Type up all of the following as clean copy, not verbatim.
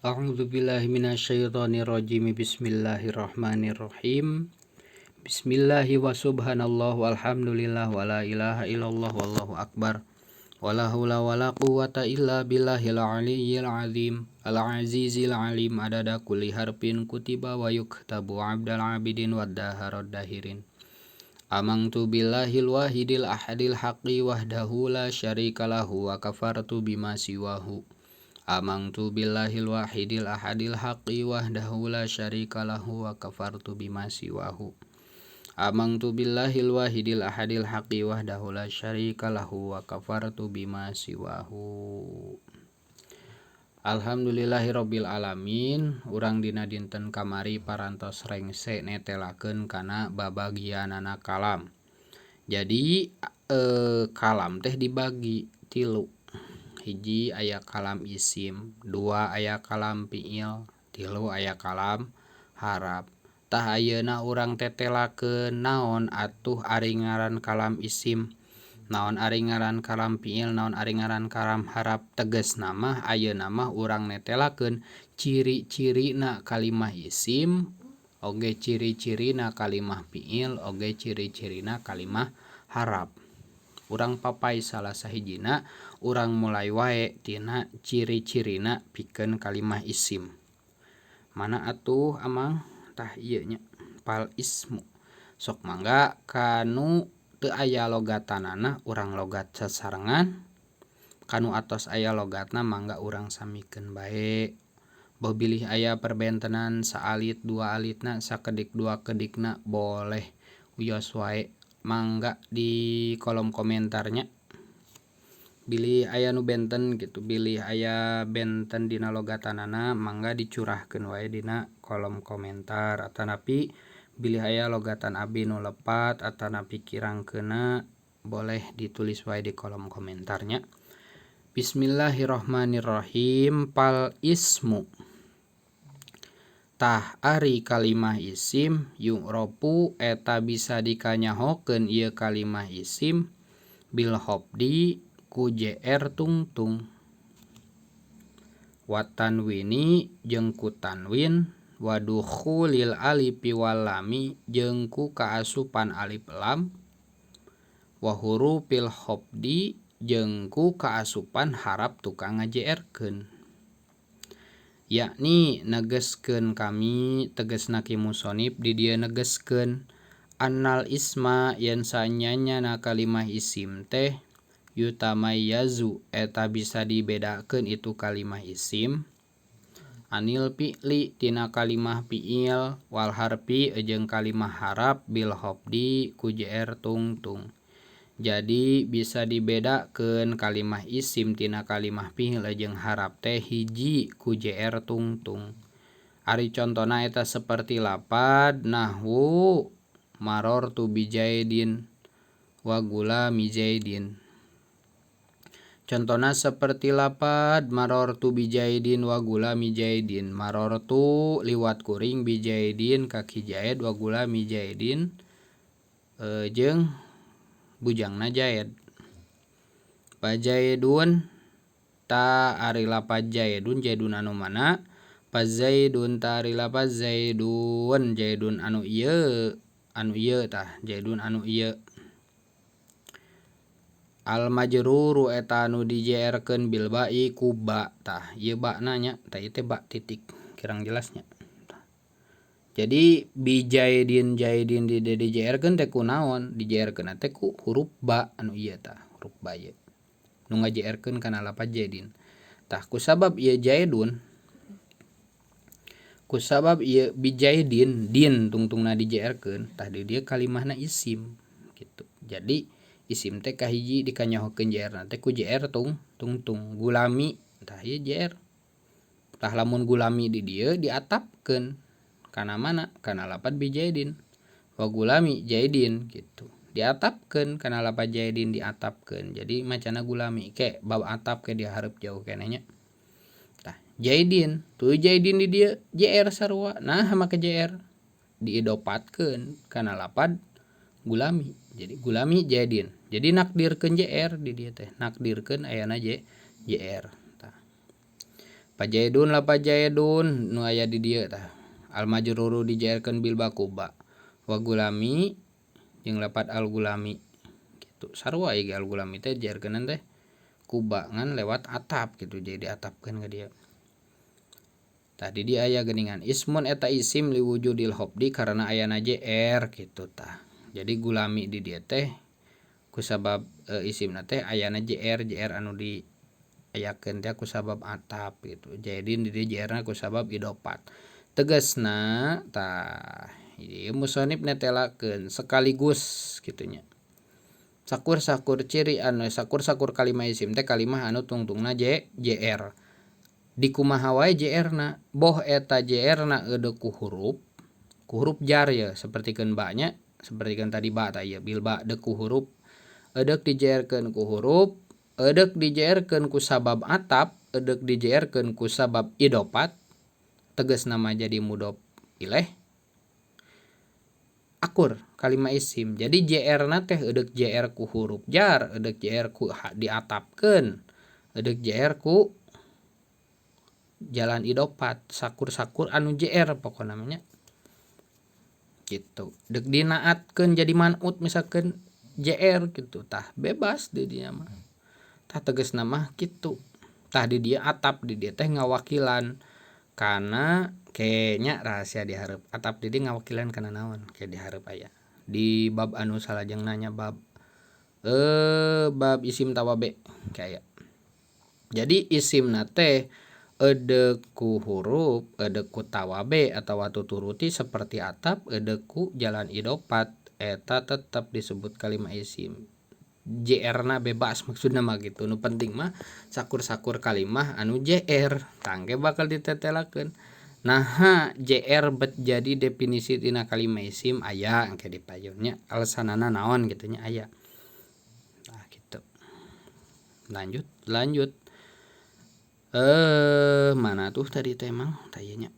A'udzu billahi minasyaitonir rajim. Bismillahirrahmanirrahim. Bismillahi wa subhanallah walhamdulillah wala ilaha illallah wallahu akbar. Wala haula wala quwata illa billahil aliyyil azim. Al azizil alim adada kulli harfin kutiba wa yuktabu abdal abidin waddaharad dahirin. Amantu billahil wahidil ahadil haqqi wahdahu la syarika lahu wa kafartu bima siwahu. Amantu billahil wahidil ahadil haqqi wahdahu la syarika lahu wa kafartu bima siwahu. Amantu billahil wahidil ahadil haqqi wahdahu la syarika lahu wa kafartu bima siwahu. Alhamdulillahirabbil alamin. Urang dina dinten kamari parantos rengse netelakeun kana babagianana kalam. Jadi kalam teh dibagi tilu. Hiji aya kalam isim, dua aya kalam fiil, tilu aya kalam harap. Tah ayeuna urang tetelakeun naon atuh ari ngaran kalam isim, naon ari ngaran kalam fiil, naon ari ngaran kalam harap. Tegasna mah ayeuna mah urang netelakeun ciri-cirina kalimah isim, oge ciri-cirina kalimah fiil, oge ciri-cirina kalimah harap. Urang papai salah sahijina, urang mulai wae tina ciri-cirina pikeun kalimah isim. Mana atuh amang? Tah ieu nya fal ismu. Sok mangga kanu teu aya logatanana urang logat sasarengan, kanu atos aya logatna mangga urang samikeun bae. Boh bilih aya perbentenan saalit dua alitna, sakedik dua kedikna boleh wios wae. Mangga di kolom komentarnya bilih aya nu benten gitu, bilih aya benten dina logatanana mangga dicurahkeun wae dina kolom komentar, atanapi bilih aya logatan abdi nu lepat atanapi kirangkeunna boleh ditulis wae di kolom komentarnya. Bismillahirrahmanirrahim. Fal ismu. Tah ari kalimah isim yu'rofu eta bisa dikanyahokeun ieu kalimah isim bil khofdi ku jr tungtung wa tanwini jeung ku tanwin wa dukhulil alifi wal lami jeung ku kaasupan alif lam wa hurufil khofdi jeung ku kaasupan harap tukang ngajerkeun. Yakni negeskeun kami tegasna ki musonif di dieu negeskeun annal isma yen sanyanya na kalimah isim teh yutamayyazu eta bisa dibedakeun itu kalimah isim anil fi'li tina kalimah fi'il wal harfi jeung kalimah harap bil khofdi ku jr tungtung. Jadi bisa dibedakeun kalimah isim tina kalimah fi'il jeung harap teh hiji ku jr tungtung. Ari contona eta seperti lapad nahwu marortu bijaidin wa gulami jaidin. Contona seperti lapad marortu bijaidin wa gulami jaidin. Marortu liwat kuring bijaidin kaki jaid wa gulami jaidin jeung bujangna jaid. Pajaidun ta ari lapad jaidun jaidun anu mana? Pazaidun ta ari lapad zaidun jaidun anu ieu tah jaidun anu ieu. Al majruru eta anu dijerkeun bil ba'i ku ba tah ieu ba-na nya tah ieu teh ba titik kirang jelasnya. Jadi bijaidin jaidin di dijerkeun teh ku naon? Dijerkeun teh ku huruf ba anu ieu tah huruf ba ieu nu ngajerkeun kana lapad jaidin. Tah kusabab ieu jaidun kusabab ieu bijaidin din tungtungna dijerkeun tah di dieu kalimahna isim gitu. Jadi isim teh kahiji dikanyahokeun jerna teh ku jr tungtung gulami tah ieu jr. Tah lamun gulami di dieu diatapkeun kana mana? Kana lapad bijaidin wa gulami jaidin gitu. Diatapkeun kana lapad jaidin diatapkeun. Jadi macana gulami ke bab atap ke dihareup jauh keneh nya. Tah jaidin tuh jaidin di dieu jr sarua. Nah make jr diidopatkeun kana lapad gulami. Jadi gulami jaidin. Jadi nakdirkeun jr di dieu teh, nakdirkeun ayana jr. Tah. Pajaidun la pajaidun nu aya di dieu tah al majruru dijairkeun bil bakuba wa gulami jeung lapat al gulami kitu sarua ieu ge al gulami teh dijairkeunna teh kuba ngan lewat atap kitu jadi diatapkeun ka dieu. Tah di dieu aya geuningan ismun eta isim liwujudil khofdi karena ayana JR kitu tah. Jadi gulami di dieu teh kusabab isimna teh ayana JR JR anu di ayakeun teh kusabab atap gitu. Jaidin di dieu JR na kusabab idofat. Tegasna tah ieu musonif netelakeun sekaligus kitu nya. Sakur-sakur ciri anu sakur-sakur kalimah isim teh kalimah anu tungtungna JR. Di kumaha wae JR na boh eta JR na eudeuh ku huruf jar ye sapertikeun ba nya sapertikeun tadi ba tah ieu bil ba deuk ku huruf eudeuh dijerkeun ku huruf eudeuh dijerkeun ku sabab atap eudeuh dijerkeun ku sabab idofat tegasna mah jadi mudhof ilaih akur kalimah isim. Jadi JR na teh eudeuh JR ku huruf jar eudeuh JR ku diatapkeun eudeuh JR ku jalan idofat sakur-sakur anu JR pokona mah nya gitu. Deuk dinaatkeun jadi man'ut misalkeun JR gitu tah bebas di dinya mah. Tah tegasna mah kitu. Tah di dieu atap di dieu teh ngawakilan kana kayaknya rahasia dihareup atap di dieu ngawakilan kana naon ke dihareup aya di bab anu salajengna nya bab bab isim tawabe kaya. Jadi isimna teh eudeuh ku huruf eudeuh ku tawabe atawa tuturuti seperti atap eudeuh ku jalan idofat eta tetep disebut kalimah isim. JR na bebas maksudna mah gitu. Nu penting mah sakur-sakur kalimah anu JR tangke bakal ditetelakeun. Naha JR bet jadi definisi tina kalimah isim aya engke di payun nya alasanana naon kitu nya aya. Nah gitu. Lanjut lanjut. Mana tuh tadi teh emang tah ieu nya.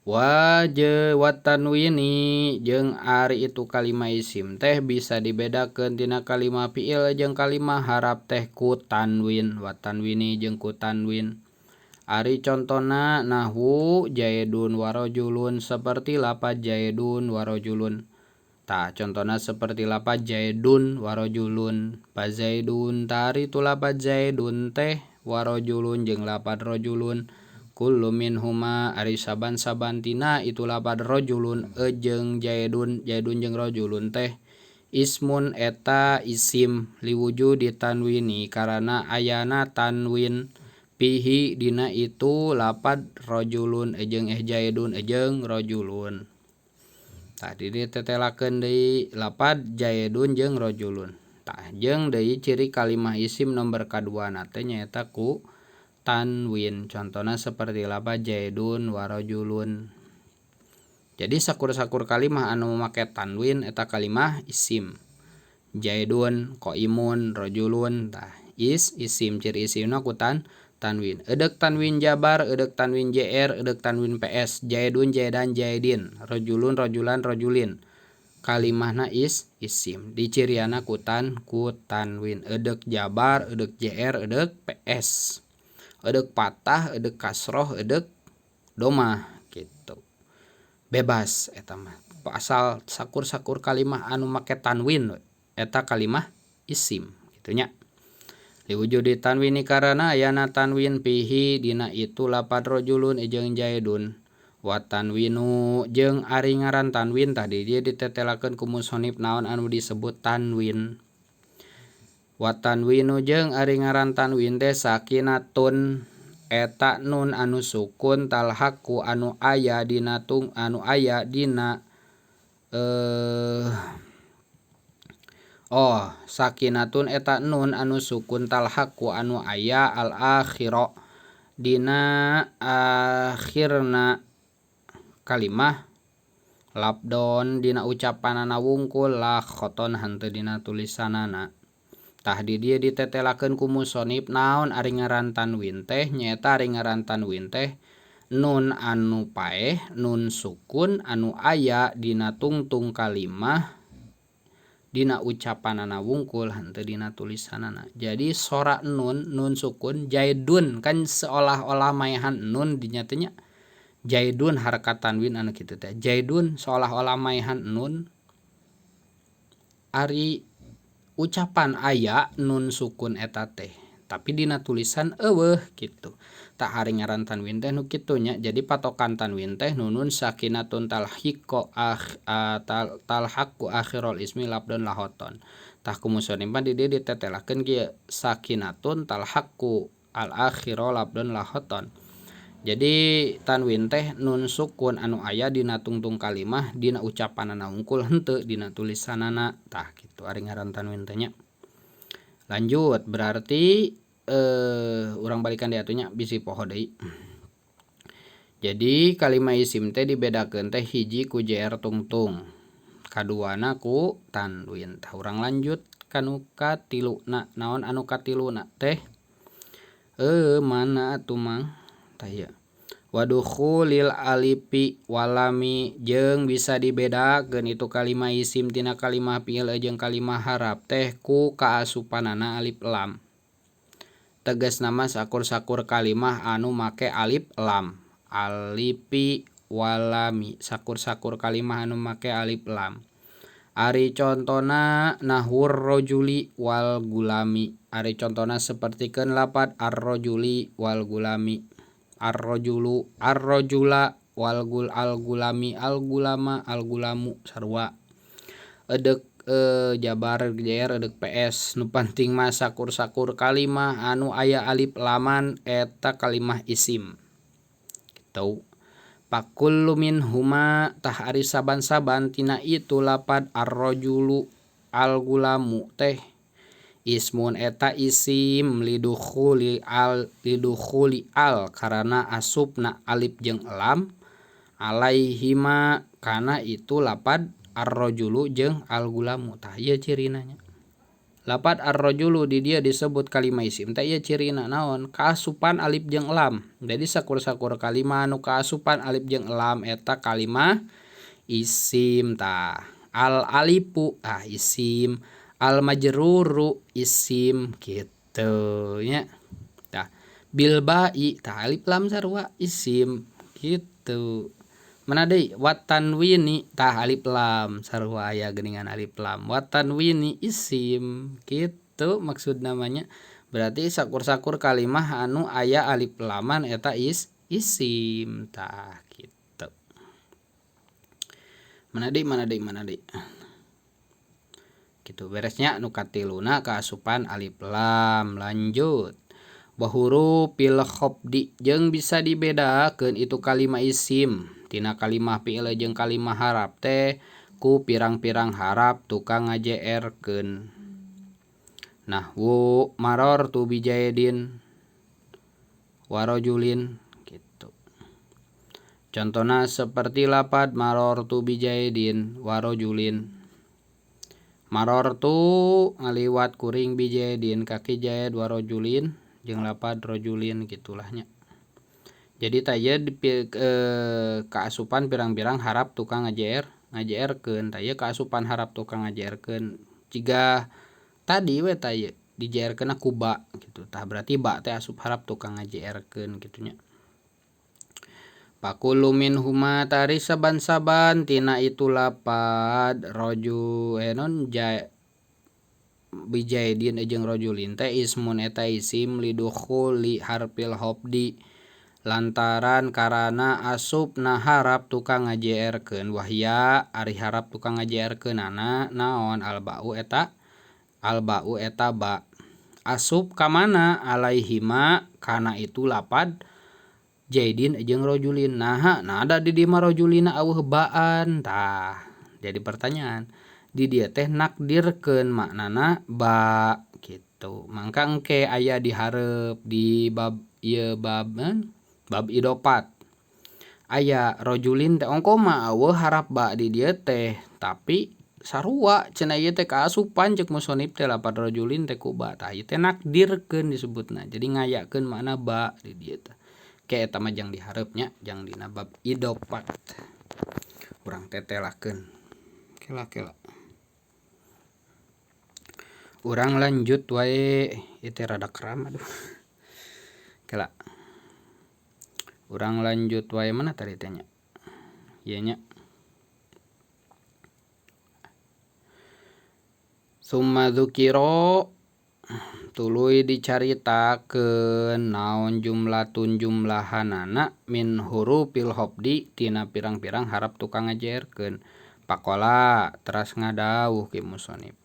Waje watanwini jeung ari itu kalimah isim teh bisa dibedakeun tina kalimah fiil jeung kalimah harap teh ku tanwin watanwini jeung ku tanwin. Ari contona nahwu jaidun warajulun seperti lapad jaidun warajulun. Tah contona seperti lapad jaidun warajulun. Pazaidun tari tu lapad jaidun teh warajulun jeung lapad rajulun. Kullu minhuma ari saban-saban tina itu lapad rajulun jeung jaidun jaidun jeung rajulun teh ismun eta isim liwujudi tanwini karana ayana tanwin pihi dina itu lapad rajulun jeung jaidun jeung rajulun. Tah di dieu tetelakeun deui lapad jaidun jeung rajulun. Tah jeung deui ciri kalimah isim nomor kaduana teh nyaeta ku tanwin. Contohna seperti lapad jaidun warajulun. Jadi sakur-sakur kalimah anu make tanwin eta kalimah isim. Jaidun, qaimun, rajulun tah isim ciri isimna ku tanwin. Eudeuh tanwin jabar, eudeuh tanwin JR, eudeuh tanwin PS. Jaidun, jaidan, jaidin, rajulun, rajulan, rajulin. Kalimahna isim. Diciriana ku tanwin. Eudeuh jabar, eudeuh JR, eudeuh PS. Eudeuh patah, eudeuh kasroh, eudeuh domah gitu. Bebas eta mah. Asal sakur-sakur kalimah anu make tanwin eta kalimah isim kitu nya. Liwujudi tanwini karana ayana tanwin pihi dina itu lapad rajulun jeung jaidun. Wa tanwinu jeung ari ngaran tanwin tadi dieu ditetelakeun ku musonif naon anu disebut tanwin. Wa tanwinu jeung ari ngaran tanwin teh sakinatun eta nun anu sukun talhaku anu aya dina tung anu aya dina sakinatun eta nun anu sukun talhaku anu aya al akhira dina akhirna kalimah labdon dina ucapanana wungkul la khoton henteu dina tulisanana. Tah di dieu ditetelakeun ku musonif naon ari ngaran tanwin teh nyaeta ari ngaran tanwin teh nun anu paeh nun sukun anu aya dina tungtung kalimah Dina ucapanana wungkul henteu dina tulisanana. Jadi sora nun, nun sukun jaidun kan seolah-olah maehan nun dinya teh nya. Jaidun harakat tanwin anu kitu teh. Jaidun seolah-olah maehan nun. Ari ucapan aya nun sukun eta teh, tapi dina tulisan eueuh kitu. Tah ari ngaran tanwin teh nu kitu nya. Jadi patokan tanwin teh nunun sakinatun talhiqo talhaqu akhirul ismi labdon lahoton. Tah ku musonif mah di dieu ditetelakeun kieu sakinatun talhaqu al akhira labdon lahoton. Jadi tanwin teh nun sukun anu aya dina tungtung kalimah dina ucapanana wungkul henteu dina tulisanana. Tah kitu ari ngaran tanwin teh nya. Lanjut berarti urang balikan deui atuh nya bisi poho deui. Jadi kalimah isim teh dibedakeun teh hiji ku jer tungtung, kaduana ku tanwin. Tah urang lanjut kanu katiluna. Naon anu katiluna teh? Mana atuh Mang? Tah ieu. Wadukhulil alifi walami jeung bisa dibedakeun itu kalimah isim tina kalimah fiil jeung kalimah harap teh ku kaasupanana alif lam. Tegasna mah sakur-sakur kalimah anu make alif lam. Alifi walami sakur-sakur kalimah anu make alif lam. Ari contona nahwur rojuli wal gulami. Ari contona sapertikeun lapad ar-rojuli wal gulami. Ar-rojulu, ar-rojula wal gul al gulami, al gulama, al gulamu sarua. Edek jabar jer edek PS nu penting mah sakur-sakur kalimah anu aya alif laman eta kalimah isim. Kitu. Fakullu minhuma tah ari saban-saban tina itu lapad ar-rajulu al gulamu teh ismun eta isim lidukhuli al karana asupna alif jeung lam alaihima kana itu lapad ar-rajulu jeung al-gulamu. Tah ieu cirina nya. Lapad ar-rajulu di dieu disebut kalimah isim teh ieu cirina naon? Kaasupan alif jeung lam. Jadi sakur-sakur kalimah anu kaasupan alif jeung lam eta kalimah isim. Tah al alifu tah isim, al majruru isim kitu nya. Tah bil ba'i tah alif lam sarua isim kitu. Mana deui wat tanwini tah alif lam sarua aya geuningan alif lam wat tanwini isim kitu maksud namanya. Berarti sakur-sakur kalimah anu aya alif laman eta isim tah kitu. Mana deui kitu beresnya nu katiluna kaasupan alif lam. Lanjut wa hurufil khafdi jeung bisa dibedakeun itu kalimah isim tina kalimah fiil jeung kalimah harap teh ku pirang-pirang harap tukang ngajeerkeun. Nahwu marartu bijaidin warajulin gitu. Contohna seperti lapad marartu bijaidin warajulin. Marartu ngaliwat kuring bijaidin kaki jaid warajulin jeung lapad rajulin gitulahnya. Jadi tah ieu kaasupan pirang-pirang harap tukang ngajeerkeun. Tah ieu kaasupan harap tukang ngajeerkeun jiga tadi we tah ieu dijeerkeunna ku ba kitu. Tah berarti ba teh asup harap tukang ngajeerkeun kitu nya. Fakulu minhuma tari saban-saban tina itu lapad raju non bijaidin jeung rajulin teh ismun eta isim lidukhuli harfil khafdi lantaran karana asupna harap tukang ngajeerkeun wahya ari harap tukang ngajeerkeunana naon alba'u eta ba asup ka mana alaihima kana itu lapad jaidin jeung rajulin. Naha nah ada di dieu mah rajulina eueuh baan. Tah jadi pertanyaan di dieu teh nakdirkeun maknana ba kitu. Mangka engke aya dihareup di bab ieu bab bab idopat aya rajulin teh ongko mah eueuh harap ba di dieu teh tapi sarua cenah ieu teh kaasupan ceuk musonif teh lapad rajulin teh ku ba. Tah ieu teh nakdirkeun disebutna. Jadi ngayakeun makna ba di dieu teh. Ke eta mah jang dihareup nya jang dina bab idopat. Urang tetelakeun. Kela-kela. Urang lanjut wae ieu teh rada keram aduh. Kela. Urang lanjut wae mana tadi teh nya? Ieu nya. Summa dzukira tuluy dicaritakeun naon jumlatun jumlahanana min hurufil khafdi tina pirang-pirang harap tukang ngajeerkeun. Pakola teras ngadawuh ki musonif.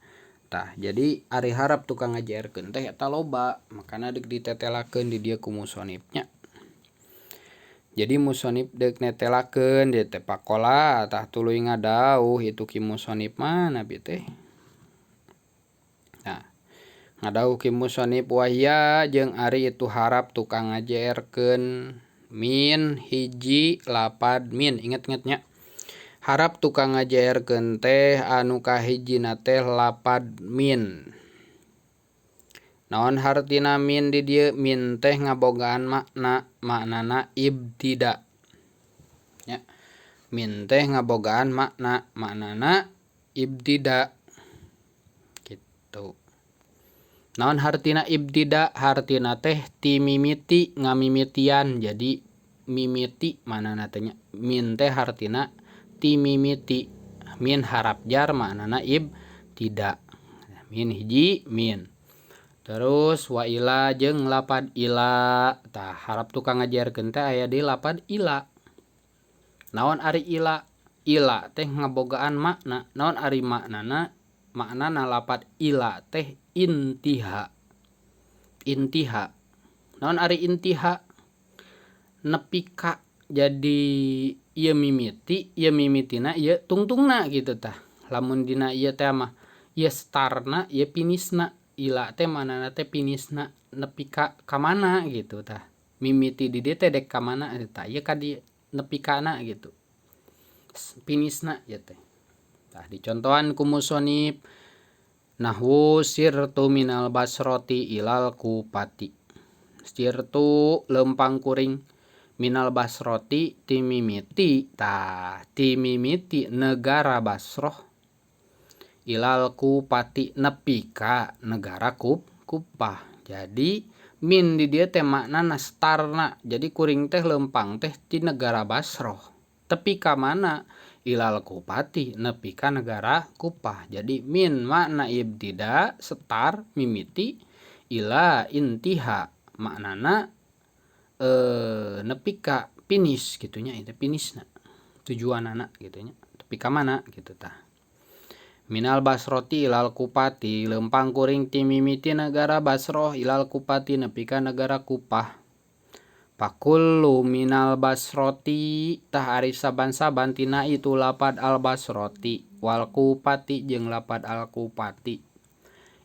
Tah jadi ari harap tukang ngajeerkeun teh eta loba makana deuk ditetelakeun di dieu ku musonif nya. Jadi musonif deuk netelakeun dieu teh pakola tah tuluy ngadawuh itu ki musonif mana bi teh. Nah, ngadawuh ki musonif wahia jeung ari itu harap tukang ngajeerkeun min hiji lapad min inget-inget nya. Harap tukang ngajeerkeun teh anu kahijina teh lapad min. Naon hartina min di dieu? Min teh ngabogaan makna, maknana ibtida. Nya. Min teh ngabogaan makna, maknana ibtida. Gitu. Naon hartina ibtida? Hartina teh timimiti ngamimitian. Jadi mimiti maknana teh nya. Min teh hartina timimiti. Min harap jar maknana ibtida. Min hiji min. Terus wa ila jeung lapad ila. Tah harap tukang ngajarkeun teh aya di lapad ila. Naon ari ila? Ila teh ngabogaan makna. Naon ari maknana? Maknana lapad ila teh intiha. Intiha. Naon ari intiha? Nepi ka. Jadi ieu mimiti, ieu mimitina, ieu tungtungna gitu tah. Lamun dina ieu teh mah ieu starna, ieu finisna. Ila teh maknana teh finisna nepi ka ka mana gitu tah. Mimiti di dieu teh dek ka mana tah. Ieu ka di nepi kana gitu. Finisna ieu teh. Tah dicontohan ku musonif nahwu sirtu minal basroti ilal kupati. Sirtu lempang kuring minal basroti timimiti tah timimiti negara Basroh ilal kupati nepi ka negara Kupah. Jadi min di dieu teh maknana starna. Jadi kuring teh lempang teh ti negara Basroh tepi ka mana? Ilal kupati nepi ka negara Kupah. Jadi min makna ibtida star mimiti, ila intiha maknana nepi ka finish gitunya, itu finishna tujuanana gitunya tepi ka mana gitu tah. Minal basroti ilal kupati lempang kuring ti mimiti negara Basroh ilal kupati nepi ka negara Kupah. Pakullu minal basroti tah ari saban-saban tina itu lapad al basroti wal kupati jeung lapad al kupati.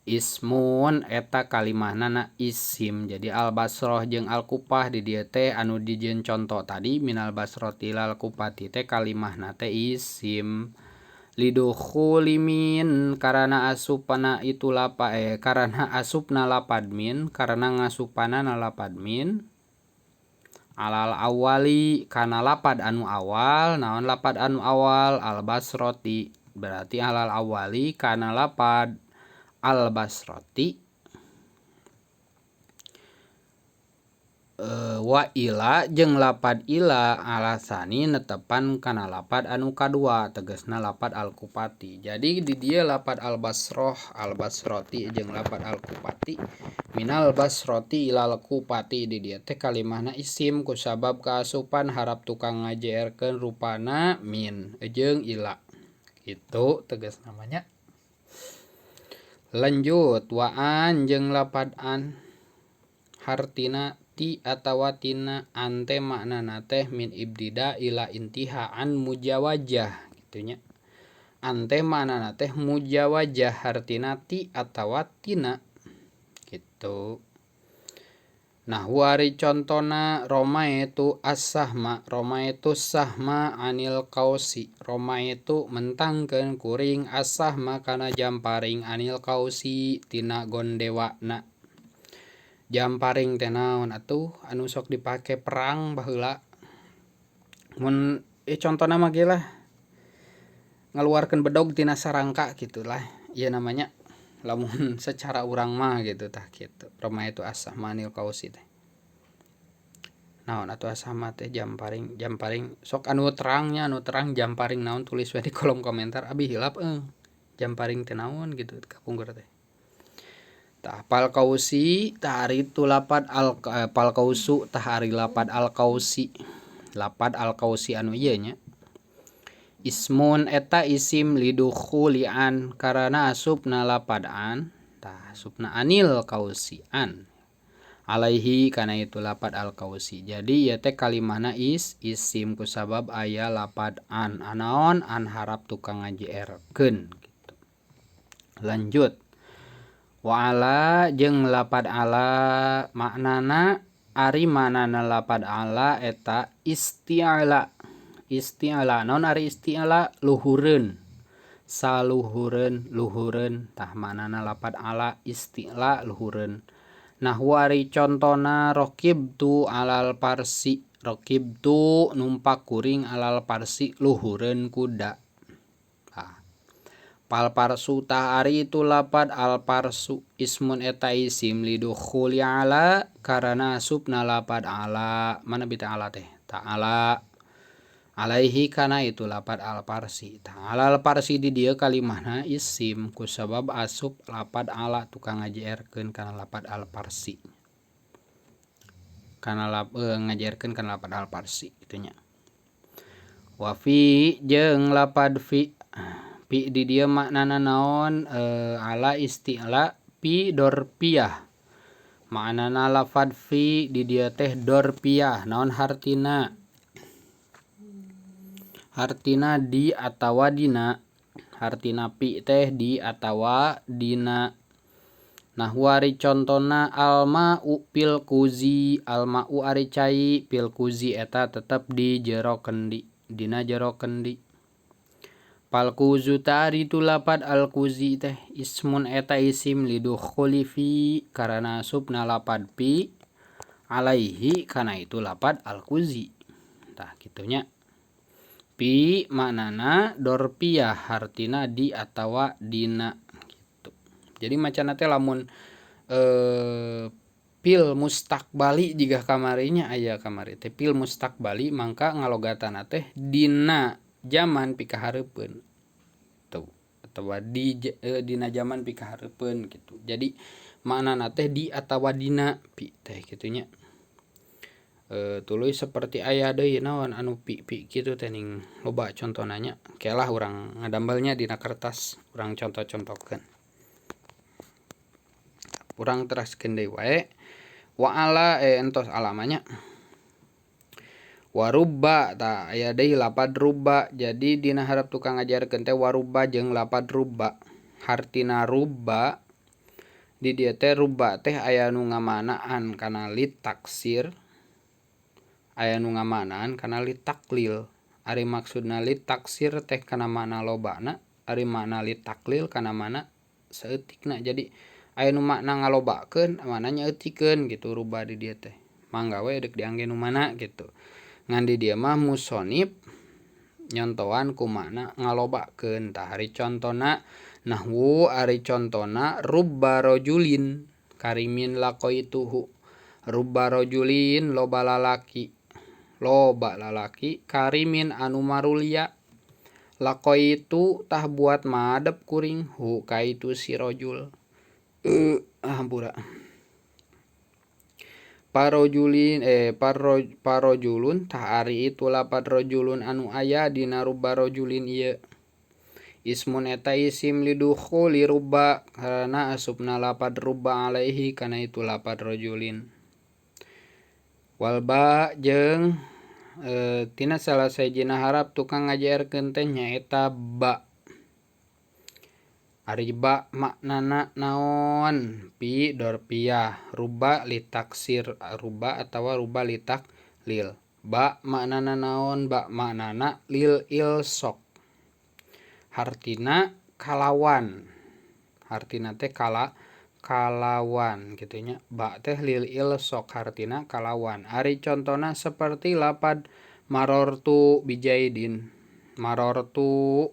Ismun eta kalimahna isim. Jadi al basroh jeung al kupah di dieu teh anu dijieun conto tadi minal basroti ilal kupati teh kalimahna teh isim. Lidukhuli min karana asupana itu lapa karana asupna lapad min karana ngasupanana lapad min alal awali kana lapad anu awal. Naon lapad anu awal? Al basroti. Berarti alal awali kana lapad al basroti wa ila jeung lapad ila alasani netepan kana lapad anu kadua tegasna lapad al kupati. Jadi di dieu lapad al basroh al basroti jeung lapad al kupati minal basroti ilal kupati di dieu teh kalimahna isim kusabab kaasupan harap tukang ngajeerkeun rupana min jeung ila. Gitu tegas namanya. Lanjut wa an jeung lapad an hartina ti atawa tina an teh maknana teh min ibtida ila intiha an mujawajah gitunya. An teh maknana teh mujawajah hartina ti atawa tina gitu. Nah wari contona romaitu as-sahma romaitu sahma anil kausi romaitu mentangkeun kuring as-sahma kana jamparing anil kausi tina gondewana. Jamparing teh naon atuh anu sok dipake perang baheula. Mun contona mah ge lah ngaluarkeun bedog tina sarangka gitulah ieu namanya. Lamun secara urang mah gitu tah kitu. Romaitu as-sahmanil qausi teh. Naon atuh as-sahma teh jamparing, jamparing sok anu terangnya, anu terang jamparing naon tulis we di kolom komentar abi hilap jamparing teh naon gitu kapungkur teh. Tah pal qausi tah ari tu lapad al pal qausu tah ari lapad al qausi. Lapad al qausi anu ieu nya. Ismun eta isim lidukhuli an karana asupna lapad an tah asupna anil qausi an alaihi kana itu lapad al qausi. Jadi ieu teh kalimahna isim kusabab aya lapad an anaon an harap tukang ngajerkeun gitu. Lanjut wa ala jeung lapad ala maknana ari manana lapad ala eta isti'ala. Isti'ala naon ari isti'ala luhureun saluhureun luhureun tah manana lapad ala isti'la luhureun. Nahwu ari contona raqibtu alal parsi, raqibtu numpak kuring alal parsi luhureun kuda. Tah pal parsu tah ari itu lapad al parsu ismun eta isim lidukhuli ala karana asupna lapad ala. Mana bi teh ala teh? Tah ala alaihi kana itu lapad al parsi. Tah alal parsi di dieu kalimahna isim kusabab asup lapad ala tukang ngajerkeun kana lapad al parsi. Kana ngajerkeun kana lapad al parsi kitu nya. Wa fi jeung lapad fi. Fi di dieu maknana naon? Ala isti'la fi dorpiyah. Maknana lapad fi di dieu teh dorpiyah. Naon hartina? Hartina di atawa dina. Hartina pi teh di atawa dina. Nahwu ari contona alma'u fil kuzi, alma'u ari cai fil kuzi eta tetep di jero kendi, dina jero kendi. Fal kuzu tari tu lapad al kuzi teh ismun eta isim lidukhuli fi karana asupna lapad fi alaihi kana itu lapad al kuzi. Tah kitunya. Pi maknana dorpiyah hartina di atawa dina gitu. Jadi macana teh lamun pil mustakbali jiga kamarinya aya kamari teh pil mustakbali mangka ngalogatana teh dina zaman pikahareupeun tuh atawa di dina zaman pikahareupeun gitu. Jadi maknana teh di atawa dina pi teh kitunya. Tuluy seperti aya deui naon anu pi-pi kitu teh ning loba contona nya. Kelah urang ngadambelnya dina kertas urang contoh-contohkeun. Urang teraskeun deui wae. Wa ala entos alamanya. Warubba tah aya deui lapad rubba. Jadi dina harap tukang ngajarkeun teh warubba jeung lapad rubba. Hartina rubba di dieu teh rubba teh aya nu ngamanaan kana litaksir, aya nu ngamanaan kana litaklil. Ari maksudna litaksir teh kana makna lobana, ari makna litaklil kana makna saeutikna. Jadi aya nu makna ngalobakeun, makna nyaeutikeun gitu rubah di dieu teh. Mangga we deuk diangge nu mana gitu. Ngan di dieu mah musonib nyontoan ku makna ngalobakeun. Tah ari contona nahwu ari contona rubba rajulin karimin laqaituhu. Rubba rajulin loba lalaki. Loba lalaki karimin anu marulia laqaitu tah buat madep kuring hu kaitu si rajul. Hampura. Parojulin parojulun tah ari itu lapad rajulun anu aya dina rubba rajulin ieu. Ismun eta isim lidukhuli rubba karana asupna lapad rubba alaihi kana itu lapad rajulin. Wal ba jeung tina salah sahijina harap tukang ngajarkeun teh nyaeta ba. Ari ba maknana naon? Pi dorpiyah rubba litaksir, rubba atawa rubba litaklil. Ba maknana naon? Ba maknana lil ilsok. Hartina kalawan. Hartina teh kalawan kitu nya. Ba teh lil ilsok hartina kalawan. Ari contona seperti lapad marortu bijaidin. Marortu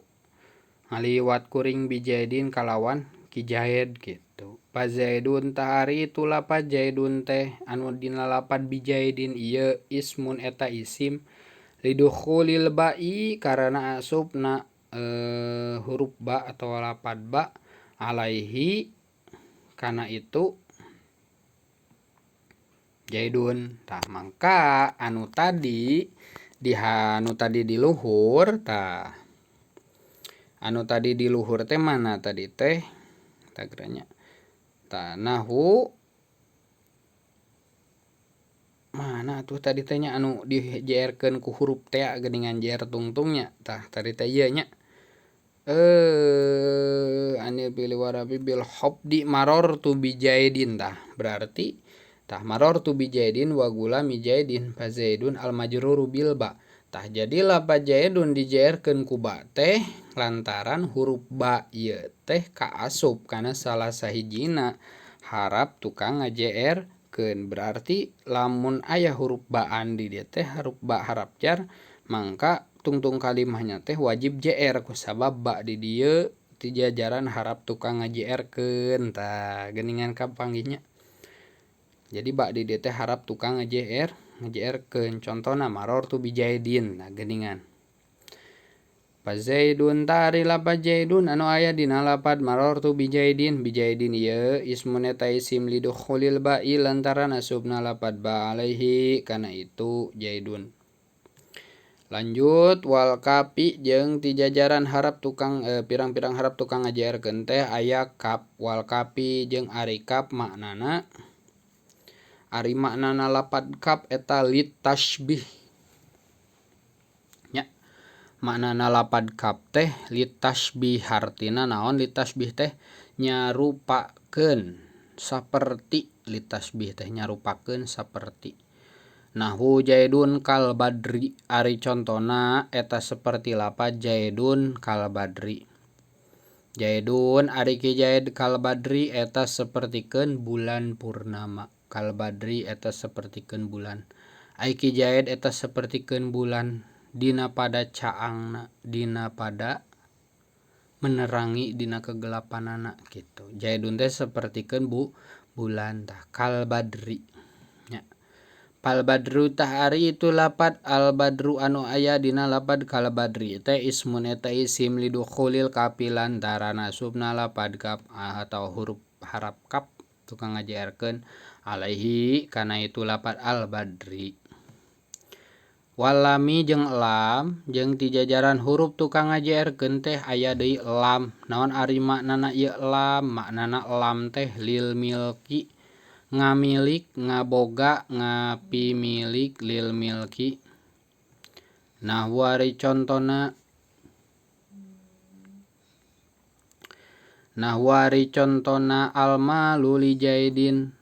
ngaliwat kuring bijaidin kalawan Ki Jaid gitu. Pa Zaidun tah ari itu lapad Zaidun teh anu dina lapad bijaidin ieu ismun eta isim lidukhulil ba'i karana asupna huruf ba atau lapad ba alaihi kana itu Zaidun. Tah mangka anu tadi di anu tadi di luhur tah anu tadi di luhur teh mana tadi teh tagranya tah nahu mana tuh tadi teh nya anu di JR-keun ku huruf T geuningan JR tungtungnya tah tadi teh ieu nya anil pilih warabi bil hobdi marortu bijaidin tah berarti tah marortu bijaidin wa gulami jaidin fa zaidun al majruru bil ba tah jadi lapad jaidun di JR-keun ku ba teh lantaran huruf ba ieu teh kaasup kana salah sahijina harap tukang nga-JR-keun berarti lamun aya huruf baan di dieu teh huruf ba harap jar mangka tungtung kalimahnya teh wajib JR kusabab ba di dieu ti jajaran harap tukang nga-JR-keun tah geuningan kapanggihnya. Jadi ba di dieu teh harap tukang nga-JR-keun contona marortu bijaidin nah geuningan. Fa Zaidun tari lapad Zaidun anu aya dina lapad marortu bijaidin bijaidin ieu ismun eta isim lidukhulil ba'i lantaran asupna lapad ba alaihi kana itu Zaidun. Lanjut wal kapi jeung ti jajaran harap tukang pirang-pirang harap tukang nga-JR-keun teh aya kap wal kapi jeung ari kap maknana ari maknana lapad kap eta litasybih nya maknana lapad kap teh litasybih hartina naon litasybih teh nyarupakeun saperti litasybih teh nyarupakeun saperti nahwu Zaidun kal badri ari contona eta saperti lapad Zaidun kal badri Zaidun ari ki Zaid kal badri eta sapertikeun bulan purnama kal badri eta sapertikeun bulan ai ki Zaid eta sapertikeun bulan dina pada caangna dina pada menerangi dina kegelapanana kitu Zaidun teh sapertikeun bulan tah kal badri nya. Fal badru tah ari itu lapad al badru anu aya dina lapad kal badri teh ismun eta isim lidukhulil kapi lantaran asupna lapad kap atau huruf harap kap tukang nga-JR-keun alaihi kana itu lapad al badri. Walami jeung lam jeung ti jajaran huruf tukang nga-JR-keun teh aya deui lam. Naon ari maknana ieu lam? Maknana lam teh lil milki ngamilik ngaboga ngapimilik lil milki. Nahwu ari contona nahwu ari contona al malu li Zaidin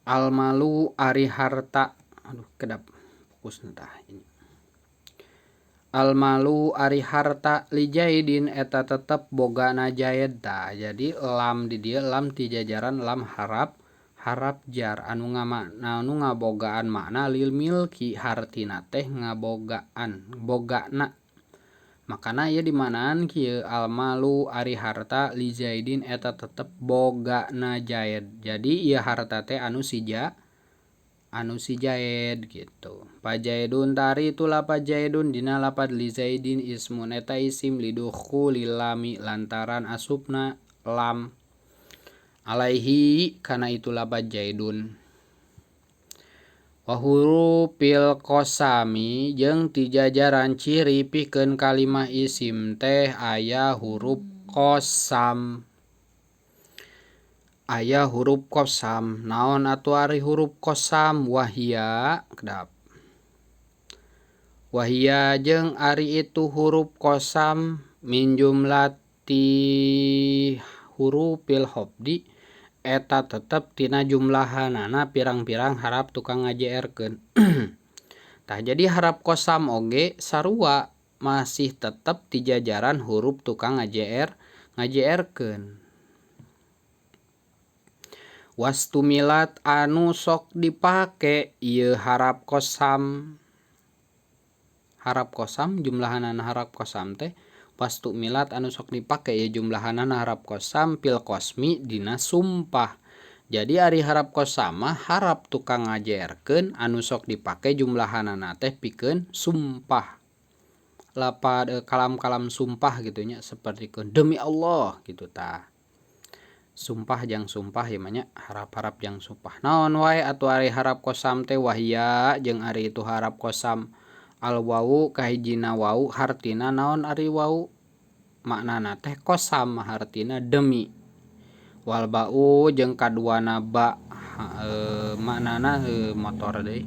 al malu ari harta aduh kedap fokus tah ini al malu ari harta li Zaidin eta tetep bogana Zaid tah jadi lam di dieu lam ti jajaran lam harap harap jar anu ngamakna anu ngabogaan makna lil milki hartina teh ngabogaan bogana makana ieu dimanaan kieu al malu ari harta li Zaidin eta tetep bogana Zaid jadi ieu harta teh anu si Zaid gitu. Fa Zaidun tari itu lapad Zaidun dina lapad li Zaidin ismun eta isim lidukhulil lami lantaran asupna lam alaihi kana itu lapad Zaidun. Wa hurufil qasami jeung ti jajaran ciri pikeun kalimah isim teh aya huruf qasam. Aya huruf qasam. Naon atuh ari huruf qasam? Wahia kedap. Wahia jeung ari itu huruf qasam min jumlati hurufil hofdi eta tetep tina jumlahanana pirang-pirang harap tukang nga-JR-keun. Tah jadi harap qasam oge sarua masih tetep ti jajaran huruf tukang nga-JR-keun. Wastumilat anu sok dipake ieu harap qasam. Harap qasam jumlahanana harap qasam teh Pastumilat anu sok dipake ieu jumlahanana harap kosam fil qasmi dina sumpah. Jadi ari harap kosam mah harap tukang ngajeerkeun anu sok dipake jumlahanana teh pikeun sumpah. Lapad kalam-kalam sumpah gitu nya sapertikeun demi Allah gitu tah. Sumpah jang sumpah ieu mah nya harap-harap jang sumpah. Naon wae atuh ari harap kosam teh wahia jeung ari itu harap kosam al wawu kahijina wawu hartina naon ari wawu maknana teh kosam hartina demi. Wal ba'u jeung kaduana ba maknana motor deui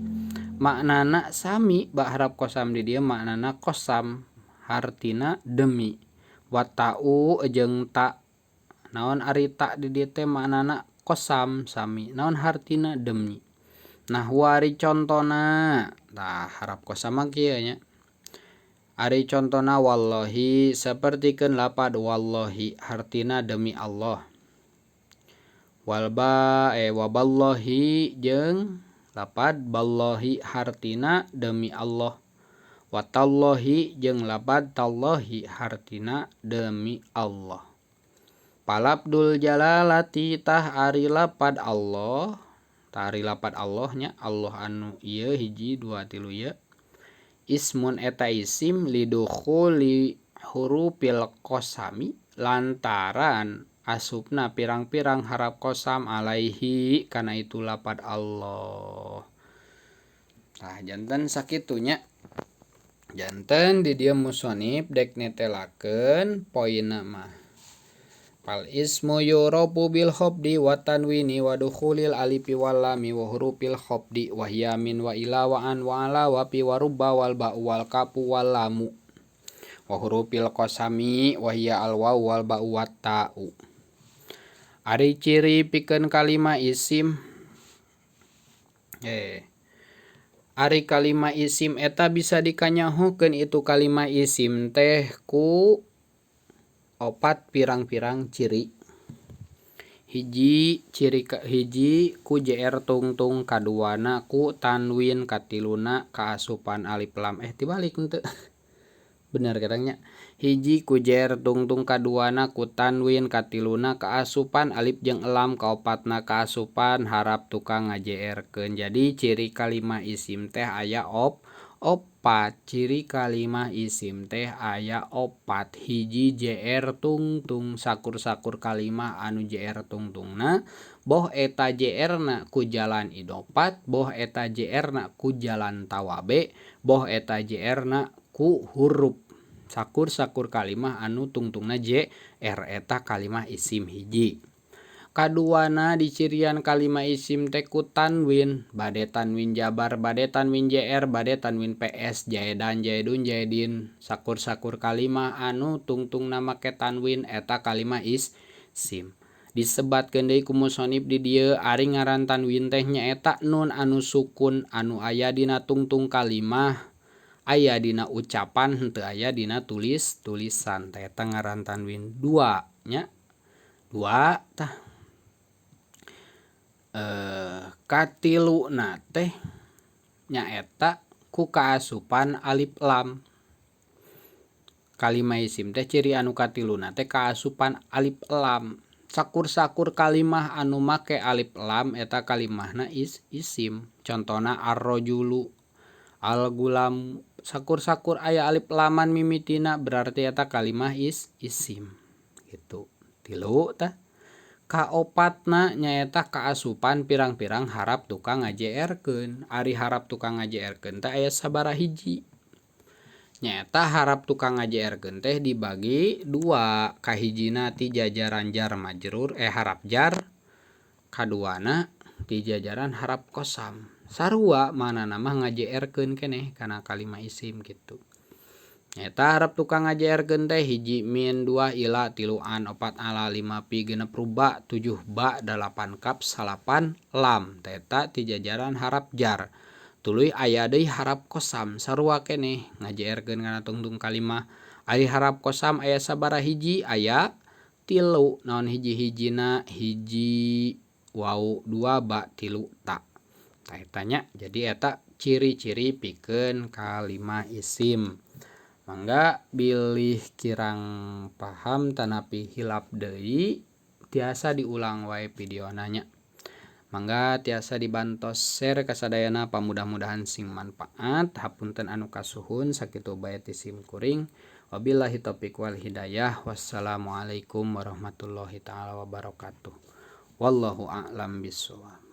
maknana sami ba harap kosam di dieu maknana kosam hartina demi. Wa ta'u jeung ta naon ari ta di dieu teh maknana kosam sami naon hartina demi. Nah wari contona tah harap kosam mah kieu nya. Ari contona wallahi sapertikeun lapad wallahi hartina demi Allah. Wal ba waballahi jeung lapad ballahi hartina demi Allah. Wa tallahi jeung lapad tallahi hartina demi Allah. Palabdul jalalati tah ari lapad Allah, tah ari lapad Allah nya Allah anu ieu hiji dua tilu ieu ismun eta isim lidukhuli hurufil qasami lantaran asupna pirang-pirang harap qasam alaihi kana itu lapad Allah. Tah janten sakitu nya. Janten di dieu musonib dek netelakeun poinna mah. Fal ismu yurabu bil khafdi wa tanwini wa dukhulil alifi wal lami wa hurufil khafdi wa hiya min wa ila wa an wa ala wa fi wa rubba wal ba'u wal kafu wal lamu wa hurufil qasami wa hiya al wawu wal ba'u wat ta'u. Ari ciri pikeun kalima isim ari kalima isim eta bisa dikanyahokeun itu kalima isim teh ku opat pirang-pirang ciri. Hiji ciri hiji ku jr tungtung, kaduana ku tanwin, katiluna kaasupan alif lam tibalik henteu. Bener kadangnya. Hiji ku jr tungtung, kaduana ku tanwin, katiluna kaasupan alif jeung lam, kaopatna kaasupan harap tukang ngajeerkeun. Jadi ciri kalima isim teh aya opat. Ciri kalimah isim teh aya opat. Hiji jr tungtung, sakur-sakur kalimah anu jr tungtungna boh eta jr na ku jalan idopat, boh eta jr na ku jalan tawabe, boh eta jr na ku huruf. Sakur-sakur kalimah anu tungtungna jr eta kalimah isim hiji. Kaduana dicirian kalimah isim teh ku tanwin, bade tanwin jabar, bade tanwin jr, bade tanwin ps, jaedan, jaedun, jaedin. Sakur-sakur kalimah anu tungtungna make tanwin eta kalimah isim. Disebatkeun deui ku musonib di dieu ari ngaran tanwin teh nyaeta nun anu sukun anu aya dina tungtung kalimah, aya dina ucapan henteu aya dina tulisan. Teh eta ngaran tanwin dua nya. Dua tah. Katiluna teh nyaeta ku kaasupan alif lam. Kalimah isim teh ciri anu katiluna teh kaasupan alif lam. Sakur-sakur kalimah anu make alif lam eta kalimahna isim. Contona ar-rajulu, al-gulam. Sakur-sakur aya alif laman mimitina berarti eta kalimah isim. Gitu. Tilu tah. Kaopatna nyaeta kaasupan pirang-pirang harap tukang ngajeerkeun. Ari harap tukang ngajeerkeun teh aya sabaraha hiji. Nyaeta harap tukang ngajeerkeun teh dibagi dua. Kahijina ti jajaran jar majrur harap jar, kaduana ti jajaran harap kosam. Sarua manana mah ngajeerkeun keneh kana kalimah isim kitu. Nyaeta harap tukang ngajeerkeun teh hiji min, dua ila, tilu an, opat ala, lima pi, genep ruba, tujuh ba, dalapan kap, salapan lam. Teta ti jajaran harap jar. Tuluy aya deui harap kosam sarua keneh ngajeerkeun kana tungtung kalimah. Ari harap kosam aya sabaraha hiji? Aya tilu. Naon hiji-hijina? Hiji wau, dua ba, tilu ta. Tah eta nya. Jadi eta ciri-ciri pikeun kalimah isim. Mangga bilih kirang paham tanapi hilap deui tiasa diulang wae videona nya. Mangga tiasa dibantos share ka sadayana pamudah-mudahan sing manfaat. Hapunten anu kasuhun sakitu bae ti sim kuring. Wabillahi taufik wal hidayah. Wassalamualaikum warahmatullahi taala wabarakatuh. Wallahu a'lam bishawab.